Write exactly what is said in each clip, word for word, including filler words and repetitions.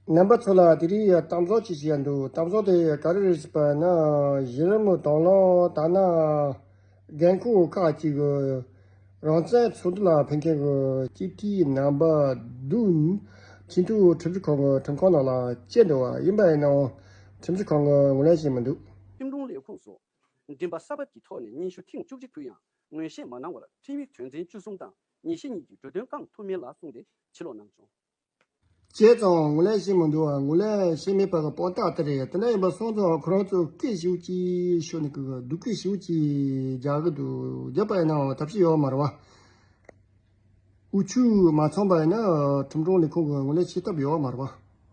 རྣམ་པ་ཚོ་ལ་དེ་རིང་གཏམ་བཟང་ཅིག་བཤད་ཡ་འདུག་གཏམ་བཟང་དེ་ག་རེ་རེད་ཟེར་བ་ན། གཞི་རིམ་དང་བླངས་ད་ན་རྒན་འཁོགས་ཁག་ཅིག་གིས་རང་བཙན་ཚོགས་འདུ་ལ་ཕེབས་མཁན་གྱི་སྤྱི་འཐུས་རྣམ་པ་བདུན་ཁྲིམས་ཞིབ་ཁང་གི་ཁྲིམས་ཁང་ནང་ལ་བཅད་འདུག་པ་ཡིན་པ་ཡིན་ནའང་ཁྲིམས་ཞིབ་ཁང་གིས་ངོས་ལེན་བྱས་མི་འདུག་ཁྲིམས་དྲུང་ལས་ཁུངས་སུ་མགྲིན་པ་གསར་བབས་ཀྱི་ཐོག་ནས་སྙན་ཞུ་ཐེངས་བཅུ་གཅིག་ཕུལ་ཡང་ངོས་བཞེས་མ་གནང་བར་ཁྲིམས་ཡིག་དོན་ཚན་བཅུ་གསུམ་དང་ཉེས་བཤད་གཉིས་ཀྱི་གྲོས་དོན་བསྐང་ཐུབ་མིན་ལ་གསུངས་ཏེ་ཕྱིར་ལོག་གནང་བྱུང་། བྱས་ཙང་ངོས་ལེན་བྱས་མི་འདུག་པ། ངོས་ལེན་བྱས་མེད་པ་གི་དཔང་རྟགས་དེ་རེད། དེ་འདྲ་ཡིན་པ་སོང་ཙང་ཁོ་རང་ཚོས་སྐད་ཞེ་པོ་ཅིག་ཤོར་ནས་གི་སྡུག་སྐད་ཞེ་པོ་ཅིག་རྒྱག་གི་འདུག་རྒྱག་པ་ཡིན་ནའང་ཐབས་ཤེས་ཡོད་མ་རེད་པ། འུ་ཆོས་མ་ཚང་པ་ཡིན་ན་ཁྲིམས་དྲུང་ལས་ཁུངས་ཀྱིས་ངོས་ལེན་བྱེད་ཐབས་ཡོད་མ་རེད་པ།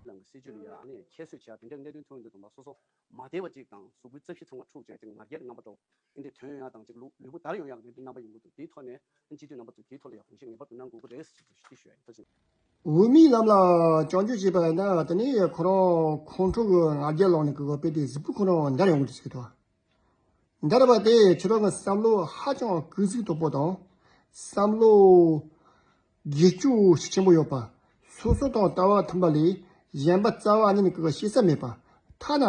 ནང་གི་སྲིད་བྱུས་ལ་ཡང་ཨ་ནི་ཁྱད་གསོད་བྱས་དེ་འདྲའི་གནད་དོན་ཐོན་ཡོང་དུས་དང་པ་སོ་སོ་མ་བདེ་བ་ཅིག་དང་གཟུགས་པོའི་རྩ་བཞི་ཚང་མ་འཁྲུགས་བྱས་ཅིག་ང་རྒྱལ་རྣམ་པ་འདྲ་བོ་དེ་འདྲའི་ཐོན་ཡོང་ཡ་དང་ཅིག་ལུས་ལུས་པོ་འདར་ཡོང་ཡ་དེ་འདྲའི་རྣམ་པ་ཡོང་གི་འདུག་དེའི་ཐོག་ནས་སྤྱི་འཐུས་རྣམ་པ་ཚོས་དེའི་ཐོག་ལ་ཡང་དགོངས་བཞེས་ངེས་པར་དུ་གནང་དགོས་ཀྱི་རེད་ཞེས་ཞུ་ཞུ་ཡ་ཡིན། འོས་མིའི་ལམ་ལ་སྐྱོན་བརྗོད་བྱས་པ་ཡིན་ན་དེ་ནས་ཁོ་རང་ཁོང་ཁྲོ་གི་ང་རྒྱལ་ལངས་ནས་གི་དཔེ་དེ་གཟུགས་པོ་ཁོ་རང་འདར་ཡོང་གི་འདུག་ཟེར་གི་འདུག་འདར་བ་དེ་ཁྱེད་རང་གི་བསམ་བློ་ཧ་ཅང་གུས་གཟུགས་དོད་པོ་དང་། བསམ་བློ་སྒེར་གཅོད་ཤུགས་ཆེན་པོ་ཡོད་པ། སོ་སོ་དང་ལྟ་བ་མཐུན་པ་ལས་གཞན་པ་རྩ་བ་ཉིད་ནས་གི་བཤད་ས་མེད་པ། ཐ་ན་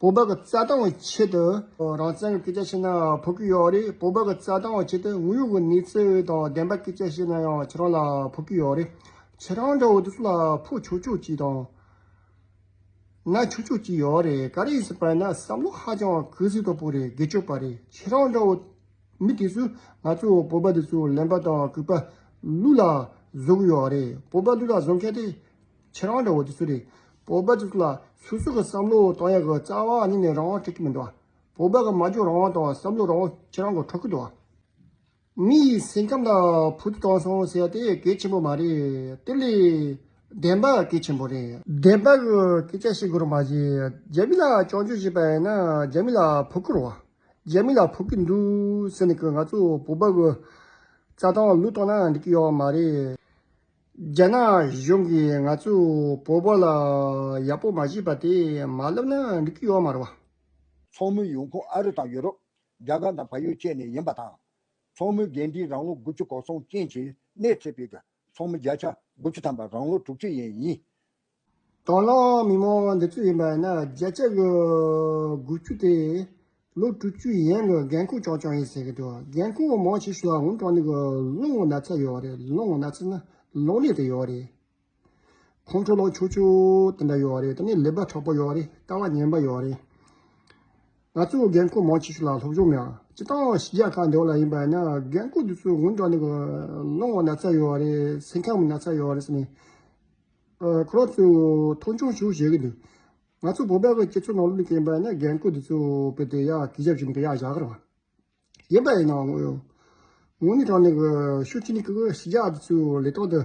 བོད་པ་གི་རྩ་དོན་གི་ཆེད་དུ་རང་བཙན་གི་སྐད་ཆ་བཤད་ན་ཕོད་ཀྱི་ཡོད་རེད། བོད་པ་གི་རྩ་དོན་གི་ཆེད་དུ་དངོས་ཡོད་གི་གནས་ཚུལ་དང་བདེན་པ་སྐད་ཆ་བཤད་ན་ཡང་ཁྱེད་རང་ལ་ཕོད་ཀྱི་ཡོད་རེད། ཁྱེད་རང་འདྲ་བོ་དེ་ཚོ་ལ་ཕོད་ཆོག་ཆོག་ཅིག་དང་། ན་ཆོག་ཆོག་ཅིག་ཡོད་རེད། ག་རེ་ཡིན་ཟེར་བ་ཡིན་ན་བསམ་བློ་ཧ་ཅང་གུས་གཟུགས་དོད་པོ་རེད། སྒེར་གཅོད་པ་རེད། ཁྱེད་རང་འདྲ་བོ་མི་དེ་ཚོས་ང་ཚོ་བོད་པ་དེ་ཚོ་གླེན་པ་དང་གུས་པ་ལུག་ལ་བཟོ་གི་ཡོད་རེད། བོད་པ་ལུག་ལ་བཟོ་མཁན་དེ་ཁྱེད་རང་འདྲ་བོ་དེ་ཚོ་རེད། བོད་པ་དེ་ཚོ་ལ་སོ་སོ་གི་བསམ་བློ་གཏོང་ཡག་གི་རྩ་བ་ཉིད་ནས་རང་དབང་སྤྲད་ཀྱི་མི་འདུག་བོད་པ་གི་སྨྲ་བརྗོད་རང་དབང་དང་བསམ་བློ་རང་དབང་ཁྱེད་རང་གི་འཕྲོག་གི་འདུག་མི་ཡི་སེམས་ཁམས་ལ་ཕུགས་གཏོང་སོང་ཟེར་ཡ་དེ་གལ་ཆེན་པོ་མ་རེད། དེ་ལས་བདེན་པ་གལ་ཆེན་པོ་རེད། བདེན་པ་གི་སྐད་ཆ་བཤད་དགོས་རེད་མ་གཞི། རྒྱ་མི་ལ་སྐྱོན་བརྗོད་བྱས་པ་ཡིན་ན་རྒྱ་མི་ལ་ཕོག་གི་རེད་བ། རྒྱ་མི་ལ་ཕོག་གི་འདུག་ཟེར་ནས་གི་ང་ཚོ་བོད་པ་གི་རྩ་དོན་བློས་གཏོང་ན་འགྲིག་གི་ཡོད་མ་རེད། རྒྱ་ནག་གཞུང་གིས་ང་ཚོ་བོད་པ་ལ་ཡག་པོ་མ་བྱས་པ་དེ་མ་ལབ་ན་འགྲིག་གི་ཡོད་མ་རེད་བ། ཚོགས་མི་ཡོང་ཁུངས་ཨ་རི་དང་ཡུ་རོབ། རྒྱ་གར་དང་བལ་ཡུལ་བཅས་ནས་ཡིན་པ་དང་། ཚོགས་མི་འགན་འཁྲི་རང་ལོ་དགུ་བཅུ་གོ་གསུམ་ཅན་གྱི་སྣེ་ཁྲིད་པའི་ཚོགས་མི་བརྒྱ་ཆ་དགུ་བཅུ་ཐམ་པ་རང་ལོ་དྲུག་ཅུ་ཡན་ཡིན། དང་བླངས་མི་མང་འདི་ཚོ་ཡིན་པ་ཡིན་ན་བརྒྱ་ཆ་གི་དགུ་བཅུ་དེ་ལོ་དྲུག་ཅུ་ཡན་གི་རྒན་འཁོགས་རྐྱང་རྐྱང་ཡིན་ཟེར་གི་འདུག་རྒན་འཁོགས་མང་ཆེ་ཤོས་ལ་འོང་དྲགས་ནི་གི་རླུང་གི་ན་ཚ་ཡོད་རེད། རླུང་གི་ན་ཚ་ན་རླུང་ནད་དེ་ཡོད་རེད། ཁོང་ཁྲོ་ལངས་ཆོག་ཆོག་དེ་འདྲ་ཡོད་རེད། དེ་ནས་ལུས་པ་མཁྲེགས་པོ་ཡོད་རེད། ལྟ་བ་ངན་པ་ཡོད་རེད། ང་ཚོ་རྒན་འཁོགས་མང་ཆེ་ཤོས་ལ་སློབ་སྦྱོང་མེད་ཨ། སྤྱིར་བཏང་ཕྱི་རྒྱལ་ཁག་འདི་བ་ལ་ཡིན་པ་ཡིན་ན་རྒན་འཁོགས་འདི་ཚོ་འོང་དྲགས་ནི་གི་རླུང་གི་ན་ཚ་ཡོད་རེད། སེམས་ཁམས་ཀྱི་ན་ཚ་ཡོད་རེད་ཟེར་ནས་ཨ་ཁོ་རང་ཚོས་མཐོང་ཆུང་ཞེ་པོ་བྱེད་ཀྱི་འདུག་ང་ཚོ་བོད་པ་གི་སྤྱི་ཚོགས་ནང་ལོགས་ནས་ཡིན་པ་ཡིན་ན་རྒན་འཁོགས་འདི་ཚོ་དཔེ་དེ་ཡ་གུས་ཞབས་བྱེད་ནི་གི་ཡ་བཞག་གི་རེད་བ། ཡིན་པ་ཡིན་ནའང་དངོས་ཡོད་དངོས་གནས་དྲང་གནས་ཀྱི་ཤུགས་ཆེ་ནས་ཀྱི་ཕྱི་རྒྱལ་དེ་ཚོའི་ལས་སྟངས་དེ་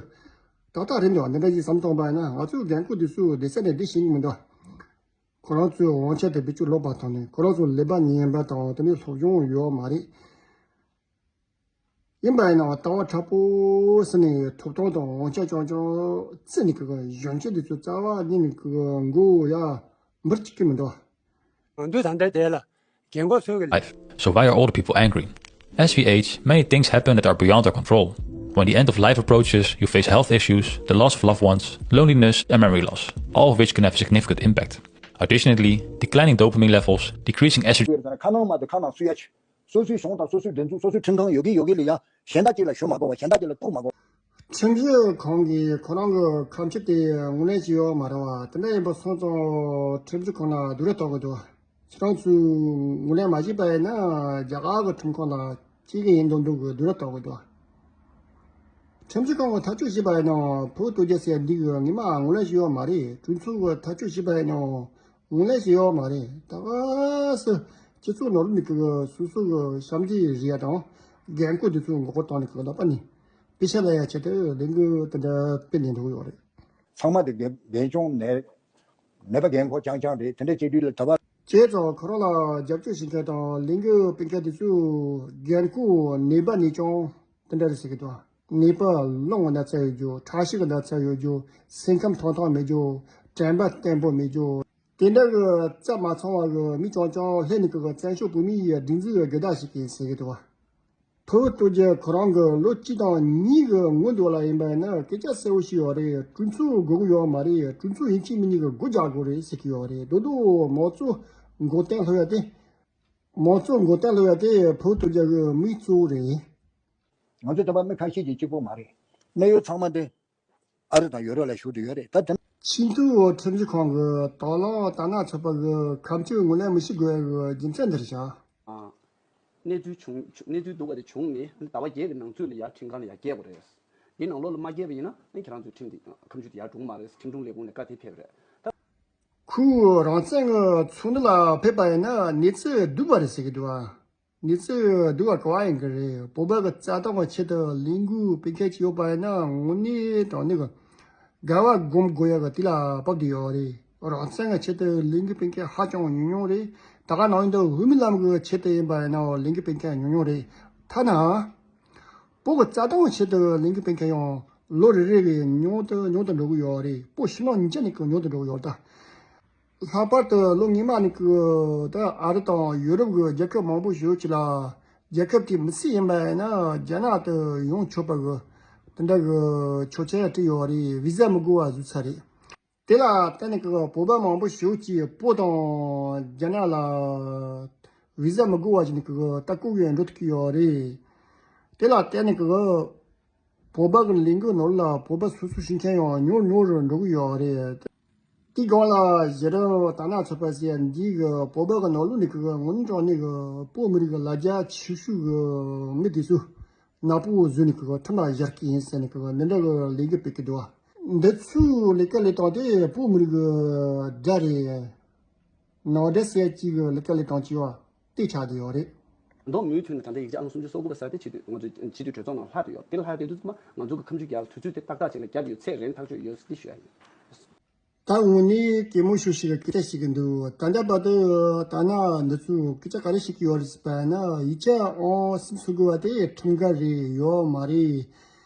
ཏག་ཏག་རེད་འདུག་འདི་འདྲ་ཞིག་བསམ་བཏང་པ་ཡིན་ན་ང་ཚོའི་རྒན་རྒོན་དེ་ཚོ་བསྡད་ས་ནས་བསྡད་ཤེས་ཀྱི་མི་འདུག་ཁོ་རང་ཚོའི་དབང་ཆ་དེ་བེད་སྤྱོད་ལོག་པ་བཏང་ནས་ཁོ་རང་ཚོ་ལས་པ་ངན་པ་དང་དེ་ནས་སློབ་སྦྱོང་ཡོད་མ་རེད། ཡིན་པ་ཡིན་ནའང་ལྟ་བ་དྲག་པོ་ཟེར་ནས་ཐོབ་ཐང་དང་དབང་ཆ་རྐྱང་རྐྱང་བརྩིས་ནས་ཀྱི་གཞོན་སྐྱེས་དེ་ཚོ་རྩ་བ་ཉིད་ནས་ཀྱི་མགོ་ཡ་འབུར་གཅིག་གི་མི་འདུག་ང་ཚོས་ད་ལྟའི་དེ་ལ་རྒན་འཁོགས་ཚོའི་གི life. So why are older people angry? As we age, many things happen that are beyond our control. When the end of life approaches, you face health issues, the loss of loved ones, loneliness, and memory loss, all of which can have a significant impact. Additionally, declining dopamine levels, decreasing estrogen. ཁ་ནང་མ་དེ་ཁ་ནང་སུ་ཡ་ཆེ། སོ་སོའི་གཞུང་དང་སོ་སོའི་སྒྲིག་འཛུགས་སོ་སོའི་ཁྲིམས་ཁང་ཡོད་ཀྱི་ཡོད་ཀྱི་ལ་ཡང་གཞན་དག་ཅིག་ལ་ཞུ་མ་དགོས་པ་གཞན་དག་ཅིག་ལ་གཏུག་མ་དགོས། ཁྲིམས་ཞིབ་ཁང་གིས་ཁོ་རང་གི་ཁ་ཆེམས་དེ་ངོས་ལེན་བྱས་ཡོད་མ་རེད་བ། དེ་འདྲ་ཡིན་པ་སོང་ཙང་ཁྲིམས་ཞིབ་ཁང་ལ་སྡུག་རུས་གཏོང་གི་འདུག་ཁྱེད་རང་ཚོས་ངོས་ལེན་མ་བྱས་པ་ཡིན་ན་རྒྱ་གར་གྱི་ཁྲིམས་ཁང་ལ་སྐྱེལ་གི་ཡིན་མདོག་མདོག་གི་སྡུག་རུས་གཏོང་གི་འདུག་ཁྲིམས་ཞིབ་ཁང་གིས་ཐག་གཅོད་བྱས་པ་ཡིན་ནའང་བོད་སྟོད་རྒྱ་ཟེར་འདི་གི་ངོས་མ་ངོས་ལེན་བྱས་ཡོད་མ་རེད། གྲོས་ཚོགས་ཀྱིས་ཐག་གཅོད་བྱས་པ་ཡིན་ནའང་ངོས་ལེན་བྱས་ཡོད་མ་རེད། ད་ག་སེ་སྤྱི་ཚོགས་ནང་ལོགས་ནས་ཀྱི་སོ་སོ་གི་བྱམས་བརྩེ་རེད་ཡ་དང་རྒན་རྒོན་དེ་ཚོ་མགོ་སྐོར་བཏང་ནས་ཀྱི་ལག་པ་ནས་པེ་ཤ་ལེན་ཡ་ཆེད་དུ་ལས་འགུལ་དེ་འདྲ་སྤེལ་ནས་འགྲོ་གི་ཡོད་རེད། ཚང་མ་དེ་རྒན་རྒན་ཆུང་ནས་ནད་པ་རྒན་འཁོགས་རྐྱང་རྐྱང་རེད། དེ་འདྲ་བྱེད་དུས་ལ་ད་བར། བྱས་ཙང་ཁོ་རང་ལ་རྒྱབ་སྐྱོར་བྱེད་མཁན་དང་ལས་འགུལ་སྤེལ་མཁན་དེ་ཚོས་རྒན་རྒོན་ནད་པ་ནས་ཀྱང་དེ་འདྲ་རེད་ཟེར་གི་འདུག་ནད་པ་རླུང་གི་ན་ཚ་ཡོད་རྒྱུ། ཁྲག་ཤེད་ཀྱི་ན་ཚ་ཡོད་རྒྱུ། སེམས་ཁམས་ཐང་ཐང་མེད་རྒྱུ། དྲན་པ་བརྟན་པོ་མེད་རྒྱུ། དེ་འདྲ་གི་རྩ་མ་ཚང་བ་གི་མི་རྐྱང་རྐྱང་སླེབས་ནས་གི་བཙན་བྱོལ་བོད་མིའི་སྒྲིག་འཛུགས་ཀྱི་སྒེར་བདག་ཞིག་ཡིན་ཟེར་གི་འདུག་བ། ཕུ་བོ་སྟོབས་རྒྱལ་ཁོ་རང་གི་ལོ་གཅིག་དང་གཉིས་ཀྱི་སྔོན་དུ་ལ་ཡིན་པ་ཡིན་ན་སྐད་ཆ་གསལ་བོ་ཞིག་ཡོད་རེད། གྲོས་ཚོགས་དགོས་ཀྱི་ཡོད་མ་རེད། གྲོས་ཚོགས་ཡིན་གཅིག་མིན་གཉིས་ཀྱི་སྒོ་རྒྱག་དགོས་རེད་ཟེར་གྱི་ཡོད་རེད། དོ་དོ་མང་གཙོ་འགོ་གཏད་སློབ་ཡ་དེ། མང་གཙོ་འགོ་གཏད་སློབ་ཡ་དེ་ཕུ་བོ་སྟོབས་རྒྱལ་གྱི་དམིགས་གཙོ་བོ་རེད། ང་ཚོ་ད་བར་མི་ཁ་ཤས་ཀྱིས་གཅིག་པོ་མ་རེད། གནད་ཡོད་ཚང་མ་དེ་ཨ་རི་དང་ཡོ་རོབ་ལ་ཞུགས་བསྡད་ཡོད་རེད། ད་དེ། ཆེས་མཐོའི་ཁྲིམས་ཞིབ་ཁང་གིས་དང་བླངས་དར་ནག་ཚོགས་པ་གི་ཁ་མཆུ་ངོས་ལེན་མི་བྱེད་དགོས་པའི་རྒྱུ་མཚན་འདིར་བཞག་གནས་ཚུལ་བྱུང་། གནས་ཚུལ་སྡུག་པ་དེ་བྱུང་ནས་ཟླ་བ་བརྒྱད་ཀྱི་ནང་ཚུད་ལ་ཡར་ཁྲིམས་ཁང་ལ་ཡར་བསྐྱལ་དགོས་རེད། འདི་ནང་ལོགས་ལ་མ་བསྐྱལ་བ་ཡིན་ན་ཁྱེད་རང་ཚོའི་ཁྲིམས་དེ་ཁ་མཆུ་དེ་ཡར་འགྲོ་གི་མ་རེད། ཁྲིམས་དྲུང་ལས་ཁུངས་ནས་བཀའ་དེ་ཕེབས་རེད། ད། ཁོས་རང་བཙན་གྱི་ཚོགས་འདུ་ལ་ཕེབས་པ་ཡིན་ན་གནས་ཚུལ་སྡུག་པ་རེད་ཟེར་གྱི་འདུག་ཨ། གནས་ཚུལ་སྡུག་པ་ག་བ་ཡིན་གྱི་རེད། བོད་པ་གི་རྩ་དོན་གྱི་ཆེད་དུ་ལས་འགུལ་སྤེལ་མཁན་ཅིག་ཡོད་པ་ཡིན་ན་དངོས་གནས་དྲང་གནས་ཀྱི་དགའ་བ་སྒོམ་དགོས་ཡག་གི་དུས་ལ་བབས་བསྡད་ཡོད་རེད། རང་བཙན་གྱི་ཆེད་དུ་ལས་འགུལ་སྤེལ་མཁན་ཧ་ཅང་ཉུང་ཉུང་རེད། ད་ག་ནང་བཞིན་དུ་བོད་མི་ལམ་གྱི་ཆེད་དུ་ཡིན་པ་ཡིན་ན་ལས་འགུལ་སྤེལ་མཁན་ཉུང་ཉུང་རེད། ཐ་ན། བོད་ཀྱི་རྩ་དོན་གྱི་ཆེད་དུ་ལས་འགུལ་སྤེལ་མཁན་ཡང་ལོ་རེ་རེ་བཞིན་ཉུང་དུ་ཉུང་དུ་འགྲོ་གི་ཡོད་རེད། བོད་ཕྱི་ནང་གཉིས་ཆ་ནས་ཀྱང་ཉུང་དུ་འགྲོ་གི་ཡོད་ད། ལྷག་པར་དུ་ལོ་སྔོན་མ་ནས་ཀྱི་ད་ཨ་རི་དང་ཡུ་རོབ་ཀྱི་རྒྱལ་ཁབ་མང་པོ་ཞིག་ཅིག་ལ་རྒྱལ་ཁབ་དེ་མི་སེར་ཡིན་པ་ཡིན་ན་རྒྱ་ནག་ཏུ་ཡོང་ཆོག་པ་གི་དེ་འདྲ་གི་ཆོག་མཆན་སྤྲད་ཡོད་རེད། བི་ཟ་མི་དགོས་པ་བཟོས་ཚར་རེད། དེ་ལ་བརྟེན་ནས་ཀྱི་བོད་པ་མང་པོ་ཞིག་ཅིག་བོད་དང་རྒྱ་ནག་ལ་བི་ཟ་མི་དགོས་པ་ཞིག་ནས་ཀྱི་ལྟ་སྐོར་གྱི་འགྲོ་ཐུབ་ཀྱི་ཡོད་རེད། དེ་ལ་བརྟེན་ནས་ཀྱི་བོད་པ་གི་ལས་འགུལ་ནང་ལ་བོད་པ་སོ་སོ་ཞུགས་མཁན་ཡང་ཉུང་ཉུང་རུ་འགྲོ་གི་ཡོད་རེད། དེའི་སྒང་ལ་གཞི་རིམ་དར་ནག་ཚོགས་པ་ཟེར་འདི་གི་བོད་པ་གི་ནང་ལོགས་ནས་ཀྱི་དངོས་གནས་དྲང་གནས་ཀྱི་བོད་མི་རིགས་ཀྱི་ལ་རྒྱ་ཆེ་ཤོས་ཀྱི་མི་དེ་ཚོ་ནག་པོ་བཟོས་ནས་ཀྱི་ཁྲིམས་ལ་སྦྱར་གི་ཡིན་ཟེར་ནས་ཀྱི་འདི་འདྲ་གི་ལས་འགུལ་སྤེལ་གི་འདུག་འདི་ཚོའི་ལས་ཀ་ལས་སྟངས་དེ་བོད་མི་རིགས་ཀྱི་དགྲ་རེད། ནང་འདྲེན་ཟེར་གྱི་གི་ལས་ཀ་ལས་སྟངས་ཅིག་ཡོད་དེ་ཆགས་བསྡད་ཡོད་རེད། མདོ་མུ་མཐུད་ནས་ད་ལྟ་ཡིག་ཆ་ཨང་སུམ་ཅུ་སོ་དགུ་པ་ཟེར་དེ་སྤྱི་འཐུས་ང་ཚོ་སྤྱི་འཐུས་གྲོས་ཚོགས་ནང་ལྷག་བསྡད་ཡོད། དེ་ལྷག་བསྡད་དུས་ཙམ་པ་ང་ཚོ་གི་ཁ་མཆུ་རྒྱག་དུས་ཚོད་དེ་ཏག་ཏག་ཅིག་ལ་རྒྱབ་ཡོད་ཚད་རན་ཐག་ཆོད་ཡོད་ཟེར་དེ་ཞུ་ཡ་ཡིན། ད་དངོས་གནས་གད་མོ་ཤོར་ཤོར་གི་སྐད་ཆ་ཞིག་གི་འདུག་ད་ལྟ་བར་དུ་དར་ནག་འདི་ཚོས་སྐད་ཆ་ག་རེ་བཤད་ཀྱི་ཡོད་རེད་ཟེར་བ་ན་ཡིག་ཆ་ཨང་སུམ་ཅུ་སོ་དགུ་པ་དེ་ཁྲིམས་འགལ་རེད། ཡོད་མ་རེད།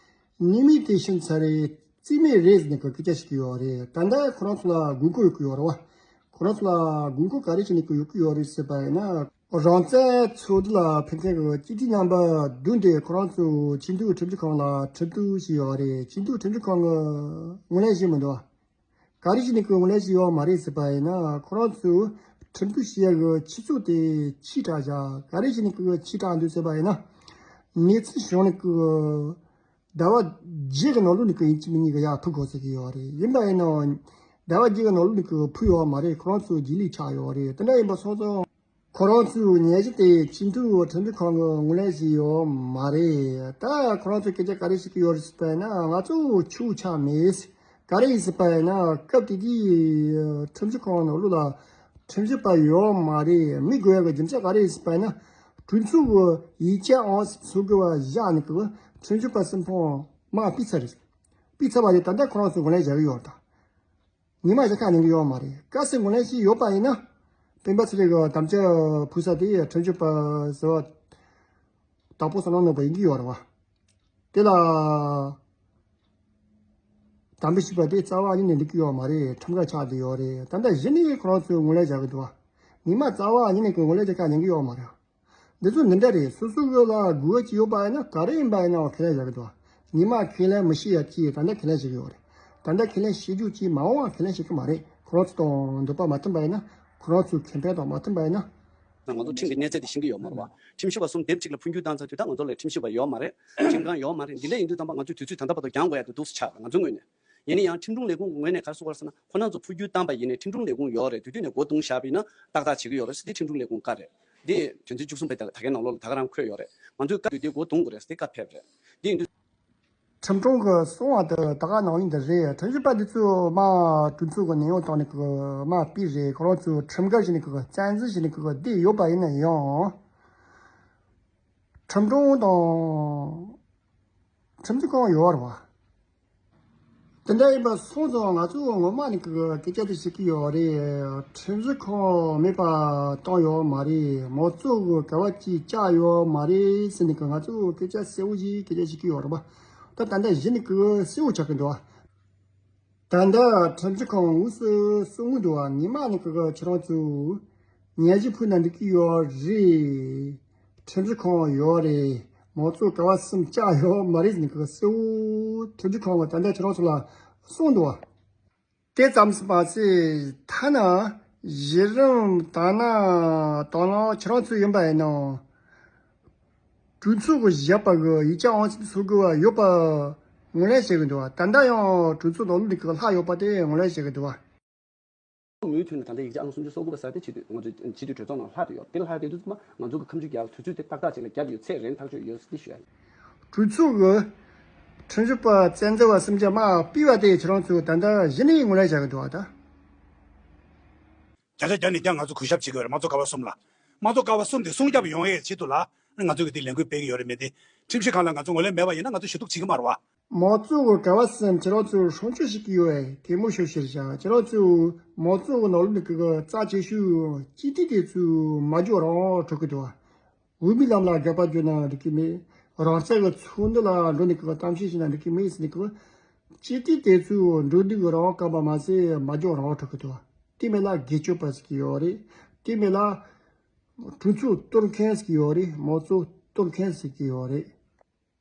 ཉེས་མིང་དེ་ཕྱིན་ཚར་རེད། རྩིས་མེད་རེད་ཟེར་ནས་ཀྱི་སྐད་ཆ་ཞིག་ཡོད་རེད། ད་ལྟ་ཁོ་རང་ཚོ་ལ་དགོས་མཁོ་ཡོད་ཀྱི་ཡོད་རེད་བ། ཁོ་རང་ཚོ་ལ་དགོས་མཁོ་ག་རེ་བྱས་ནས་ཀྱི་ཡོད་ཀྱི་ཡོད་རེད་ཟེར་བ་ཡིན་ན། རང་བཙན་ཚོགས་འདུ་ལ་ཕེབས་མཁན་གྱི་སྤྱི་འཐུས་རྣམ་པ་བདུན་དེ་ཁོ་རང་ཚོ་ཆེས་མཐོའི་ཁྲིམས་ཞིབ་ཁང་ལ་ཁྲིམས་གཏུག་བྱས་ཡོད་རེད། ཆེས་མཐོའི་ཁྲིམས་ཞིབ་ཁང་གིས་ངོས་ལེན་བྱས་མི་འདུག་བ། ག་རེ་བྱས་ནས་ཀྱི་ངོས་ལེན་བྱས་ཡོད་མ་རེད་ཟེར་བ་ཡིན་ན། ཁོ་རང་ཚོས་ཁྲིམས་གཏུག་བྱེད་ཡག་གི་ཆུ་ཚད་དེ་ཆེ་དྲགས་བཞག་ག་རེ་བྱས་ནས་ཀྱི་ཆེ་དྲགས་འདུག་ཟེར་བ་ཡིན་ན། གནས་ཚུལ་བྱུང་ནས་ཀྱི་ཟླ་བ་བརྒྱད་ཀྱི་ནང་ལོགས་ནས་ཀྱི་ཡིན་གཅིག་མིན་གཉིས་ཀྱི་ཡར་ཕུད་དགོས་ཟེར་གྱི་ཡོད་རེད། ཡིན་པ་ཡིན་ནའང་ཟླ་བ་བརྒྱད་ཀྱི་ནང་ལོགས་ནས་ཀྱི་ཕུད་ཡོད་མ་རེད། ཁོ་རང་ཚོ་རྗེས་ལུས་ཆགས་ཡོད་རེད། དེ་འདྲ་ཡིན་པ་སོང་ཙང་ཁོ་རང་ཚོའི་ཉེས་གཞི་དེ་ཆེས་མཐོའི་ཁྲིམས་ཞིབ་ཁང་གིས་ངོས་ལེན་བྱས་ཡོད་མ་རེད། ད་ཁོ་རང་ཚོས་སྐད་ཆ་ག་རེ་བཤད་ཀྱི་ཡོད་རེད་ཟེར་བ་ཡིན་ན། ང་ཚོ་ཆོག་ཆགས་མེད། ག་རེ་ཡིན་ཟེར་བ་ཡིན་ན་སྐབས་དེ་དུས་ཁྲིམས་ཞིབ་ཁང་ནང་ལོགས་ལ་ཁྲིམས་ཞིབ་པ་ཡོད་མ་རེད། མི་དགོས་ཡག་གི་རྒྱུ་མཚན་ག་རེ་ཡིན་ཟེར་བ་ཡིན་ན། གྲོས་ཚོགས་ཀྱི་ཡིག་ཆ་ཨང་སུམ་ཅུ་སོ་དགུ་པ་བཞག་ནས་ཀྱི་ཁྲིམས་ཞིབ་པ་གསུམ་ཕོང་མར་ཕུད་ཚར་རེད། ཕུད་ཚར་བ་དེ་ད་ལྟ་ཁོ་རང་ཚོས་ངོས་ལེན་བྱ་གི་ཡོད་རེད་ད། ཉི་མ་བཞི་ཁ་ཉན་གི་ཡོད་མ་རེད། གལ་སྲིད་ངོས་ལེན་བྱས་ཡོད་པ་ཡིན་ན། སྤེན་པ་ཚེ་རིང་གི་དམ་བཅའ་ཕུལ་ས་དེ་ཁྲིམས་ཞིབ་པ་ཟེར་བ་དྭགས་པོ་བསམ་བློ་གནང་བ་ཡིན་གྱི་ཡོད་རེད་བ། དེ་ལ་དམ་བཅའ་ཞུས་པ་དེ་རྩ་བ་ཉིད་ནས་འགྲིག་གི་ཡོད་མ་རེད། ཁྲིམས་འགལ་ཆགས་བསྡད་ཡོད་རེད། ད་ལྟ་གཞི་ནས་ཁོ་རང་ཚོས་ངོས་ལེན་བྱ་གི་འདུག་བ། ཉི་མ་རྩ་བ་ཉིད་ནས་ཀྱི་ངོས་ལེན་བྱེད་ཁ་ཉན་གི་ཡོད་མ་རེད། འདི་ཚོ་འདི་འདྲ་རེད། སོ་སོ་གི་ལ་དགོས་ཀྱི་ཡོད་པ་ཡིན་ན་ག་རེ་ཡིན་པ་ཡིན་ནའང་ཁས་ལེན་བྱ་གི་འདུག་ཉི་མ་ཁས་ལེན་མི་བྱེད་ཡ་ཅིག་ད་ལྟ་ཁས་ལེན་བྱེད་ཀྱི་ཡོད་རེད། ད་ལྟ་ཁས་ལེན་བྱེད་རྒྱུ་ཅིག་མ་འོངས་པ་ཁས་ལེན་བྱེད་ཀྱི་མ་རེད། ཁོ་རང་ཚོ་དང་འདོད་པ་མ་མཐུན་པ་ཡིན་ན། ཁོ་རང་ཚོའི་ཁེ་ཕན་དང་མ་མཐུན་པ་ཡིན་ན། ང་ཚོ་ཁྲིམས་ཀྱི་གནས་ཚད་དེ་ཤེས་ཀྱི་ཡོད་མ་རེད་བ། ཁྲིམས་ཞིབ་པ་གསུམ་སྡེབ་གཅིག་ལ་འཕོ་འགྱུར་བཏང་ཚར་དུས་ད་ང་ཚོ་ལ་ཁྲིམས་ཞིབ་པ་ཡོད་མ་རེད། ཁྲིམས་ཁང་ཡོད་མ་རེད། འདི་འདྲ་ཡིན་དུས་ཙམ་པ་ང་ཚོས་དུས་ཚོད་ད་ལྟ་བར་དུ་འགྱངས་དགོས་ཡ་དེ་འདུག་སེ་ཆགས། ང་ཚོའི་ངོས་ནས། ཡིན་ན་ཡང་ཁྲིམས་དྲུང་ལས་ཁུངས་ངོས་ནས་ག་རེ་གསུངས་པ་རེད་ཟེར་ན། ཁོ་རང་ཚོ་འཕོ་འགྱུར་བཏང་པ་ཡིན་ནའི་ཁྲིམས་དྲུང་ལས་ཁུངས་ཡོད་རེད། དུས་དུས་ནས་སྒོ་བརྡུང་བཞག་པ་ཡིན་ན་ཏག་ཏག་བྱེད་ཀྱི་ཡོད་རེད་ཟེར། དེ་ཁྲིམས་དྲུང་ལས་ཁུངས་བཀའ་རེད། འདི་དོན་ཚན་བཅུ་གསུམ་པའི་ད་ག་ནང་ལོགས་ལ་ད་ག་རང་འཁོད་ཡོད་རེད། ང་ཚོས་བཀའ་བརྒྱུད་དེ་སྒོ་བརྡུང་དགོས་རེད་ཟེར་བཀའ་ཕེབས་རེད། འདི་ཡིན་དུས། ཁྲིམས་དྲུང་གིས་གསུངས་པ་དེ་ད་ག་ནང་བཞིན་དུ་རེད། ཁྲིམས་ཞིབ་པ་འདི་ཚོ་མ་གྲོས་ཚོགས་ཀྱི་ནད་ཡོད་སྟེང་ནས་ཀྱི་མ་ཕུད་རེད། ཁོ་རང་ཚོས་ཁྲིམས་འགལ་བྱས་ནས་ཀྱི་བཙན་འཛུལ་བྱས་ནས་ཀྱི་བསྡད་ཡོད་པ་ཡིན་ན་ཡང་། ཁྲིམས་དྲུང་དང་ཁྲིམས་ཞིབ་ཁང་ཡོད་རེད་བ། དེ་འདྲ་ཡིན་པ་སོང་ཙང་ང་ཚོ་ངོ་མ་ནས་ཀྱི་སྐད་ཆ་དེ་བཤད་ཀྱི་ཡོད་རེད། ཁྲིམས་ཞིབ་ཁང་མེད་པ་བཏང་ཡོད་མ་རེད། མང་གཙོ་གི་ག་བ་ཅིག་བཅག་ཡོད་མ་རེད་ཟེར་ནས་ཀྱི་ང་ཚོ་སྐད་ཆ་གསལ་བོ་ཞིག་སྐད་ཆ་བཤད་ཀྱི་ཡོད་རེད་བ། ད་ད་ལྟ་གཞི་ནས་ཀྱི་གསལ་བོ་ཆགས་ཀྱི་འདུག་བ། ད་ལྟ་ཁྲིམས་ཞིབ་ཁང་དངོས་སུ་སོང་གི་འདུག་བ། ཉི་མ་ནས་ཀྱི་ཁྱེད་རང་ཚོས་ཉན་ཞིབ་ཕུལ་ན་འགྲིག་གི་ཡོད་རེད། ཁྲིམས་ཞིབ་ཁང་ཡོད་རེད། མང་གཙོ་ག་བ་གསུམ་བཅག་ཡོད་མ་རེད་ཟེར་ནས་གི་གསལ་བོ་ཐུགས་རྗེ་ཁང་བ་ད་ལྟ་ཁྱེད་རང་ཚོ་ལ་གསུངས་འདུག་བ། དེ་ཙམ་མ་ཟད་ཐ་ན་གཞི་རིམ་ད་ན་དང་བླངས་ཁྱེད་རང་ཚོ་ཡིན་པ་ཡིན་ནའང་གྲོས་ཚོགས་ཀྱི་བཞག་པ་གི་ཡིག་ཆ་དབང་ཆ་ཚུར་དགོས་པ་ཡོད་པ་ངོས་ལེན་བྱེད་གི་འདུག་བ། ད་ལྟ་ཡང་གྲོས་ཚོགས་ནང་ལོགས་ནས་གི་ལྷག་ཡོད་པ་དེ་ངོས་ལེན་བྱེད་གི་འདུག་བ། མུ་མཐུད་ནས་ད་ལྟ་ཡིག་ཆ་ཨང་སུམ་ཅུ་སོ་དགུ་པ་ཟེར་དེ་ཕྱི་དུས་ང་ཚོའི་ཕྱི་དུས་གྲོས་ཚོགས་ནང་ལྷག་ཏུ་ཡོད། དེ་ལྷག་དེ་དུས་ཙམ་པ་ང་ཚོ་གི་ཁ་མཆུ་རྒྱག་དུས་ཚོད་དེ་ཏག་ཏག་ཅིག་ལ་བརྒྱབ་ཡོད་ཚད་རན་ཐག་ཆོད་ཡོད་ཟེར་དེ་ཞུ་ཡ་ཡིན། གྲོས་ཚོགས་ཀྱི་ཁྲིམས་ཞིབ་པ་བཙན་འཛུལ་བ་གསུམ་ཆ་མར་ཕུད་པ་དེ་ཁྱེད་རང་ཚོས་ད་ལྟ་གཞི་ནས་ངོས་ལེན་བྱ་གི་འདུག་བ་ད། བརྒྱ་ཆ་བརྒྱ་ནས་བརྒྱ་ང་ཚོ་གུས་ཞབས་བྱེད་ཀྱི་ཡོད་རེད། དམངས་གཙོ་ཀ་བ་གསུམ་ལ། དམངས་གཙོ་ཀ་བ་གསུམ་དེ་སྲུང་སྐྱོབ་ཡོང་ཡའི་ཆེད་དུ་ལ་ང་ཚོ་གི་དེ་ལས་འགུལ་སྤེལ་གྱི་ཡོད་རེད། མེད་དེ་ཁྲིམས་ཞིབ་ཁང་ལ་ང་ཚོ་ངོས་ལེན་མེད་པ་ཡིན་ན་ང་ཚོ་ཞུ་གཏུག་བྱེད་ཀྱི་མ་རེད་བ། མང་གཙོ་གི་ག་བ་གསུམ་ཁྱེད་རང་ཚོས་སྲུང་སྐྱོབ་བྱེད་ཀྱི་ཡོད་པས་དེ་མོ་ཤོད་ཤེར་བྱ། ཁྱེད་རང་ཚོས་མང་གཙོ་གི་ནང་ལོགས་ནས་གི་རྩ་ཆེ་ཤོས་སྤྱི་འཐུས་དེ་ཚོས་མ་འཇོག་རང་འགྲོ་གི་འདུག་བ། འོས་མིའི་ལམ་ལ་དགག་པ་བརྗོད་ན་འགྲིག་གི་མེད། རང་རྩ་གི་ཚོགས་འདུ་ལ་འགྲོ་ནས་གི་གཏམ་བཤད་བྱས་ན་འགྲིག་གི་མེད་ཟེར་ནས་གི་སྤྱི་འཐུས་དེ་ཚོས་འགྲོ་འདུག་གི་རང་བཀག་པ་མ་ཟད་མ་འཇོག་རང་འགྲོ་གི་འདུག་བ། དེ་མིན་ལ་སྒེར་གཅོད་པ་ཟེར་གི་ཡོད་རེད། དེ་མིན་ལ་གྲོས་ཚོགས་གཏོར་མཁན་ཟེར་གི་ཡོད་རེད། མང་གཙོ་གཏོར་མཁན་ཟེར་གི་ཡོད་རེད།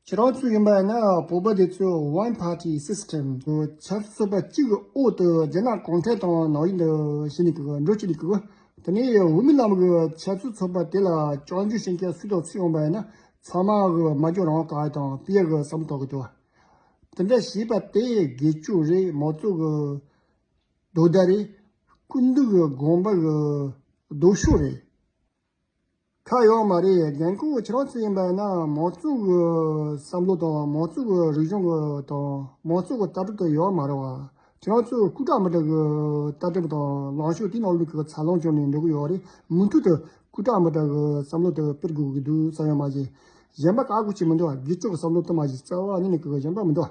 ཁྱེད་རང་ཚོ་ཡིན་པ་ཡིན་ན་བོད་པ་དེ་ཚོས་One Party System གི་ཆབ་སྲིད་ཚོགས་པ་གཅིག་གི་འོག་ཏུ་རྒྱ་ནག་གུང་ཁྲན་ཏང་ནང་བཞིན་དུ་ཕྱིན་ནས་གི་འགྲོ་བཅུག་ནས་གི། དེ་ནས་འོས་མི་རྣམས་ཀྱི་ཆབ་སྲིད་ཚོགས་པ་དེ་ལ་སྐྱོན་བརྗོད་བྱེད་མཁན་སུ་དང་སུ་ཡོང་པ་ཡིན་ན་ཚང་མ་གི་མ་འཇོག་རང་བཀག་དང་སྤེལ་གི་བསམ་བློ་གཏོང་གི་འདུག་དེ་འདྲ་བྱས་པ་དེ་སྒེར་གཅོད་རེད། མང་གཙོ་གི་དོ་བརྡ་རེད། སྐུ་མདུན་གྱི་དགོངས་པ་གི་ལྡོག་ཕྱོགས་རེད། ཁ་ཡོད་མ་རེད། རྒན་ཁོ་ཁྱེད་རང་ཚོ་ཡིན་པ་ཡིན་ན་མང་གཙོ་གི་བསམ་བློ་དང་མང་གཙོ་གི་རིག་གཞུང་གི་དང་མང་གཙོ་གི་ལྟ་གྲུབ་དེ་ཡོད་མ་རེད་བ། ཁྱེད་རང་ཚོས་སྐུ་དྲག་མི་དྲག་གི་ལྟ་གྲུབ་དང་ལངས་ཕྱོགས་དེའི་ནང་ལོགས་ཀྱི་འཚར་ལོངས་བྱུང་ནས་འགྲོ་གི་ཡོད་རེད། མུ་མཐུད་དུ་སྐུ་དྲག་མི་དྲག་གི་བསམ་བློ་དེ་སྤེལ་དགོས་ཀྱི་འདུག་བསམ་ཡོད་མ་རེད། གཞན་པ་ག་གུ་ཅི་མི་འདུག་སྒེར་གཅོད་ཀྱི་བསམ་བློ་དེ་མ་གཞི་རྩ་བ་ཉིད་ནས་གི་གཞན་པ་མི་འདུག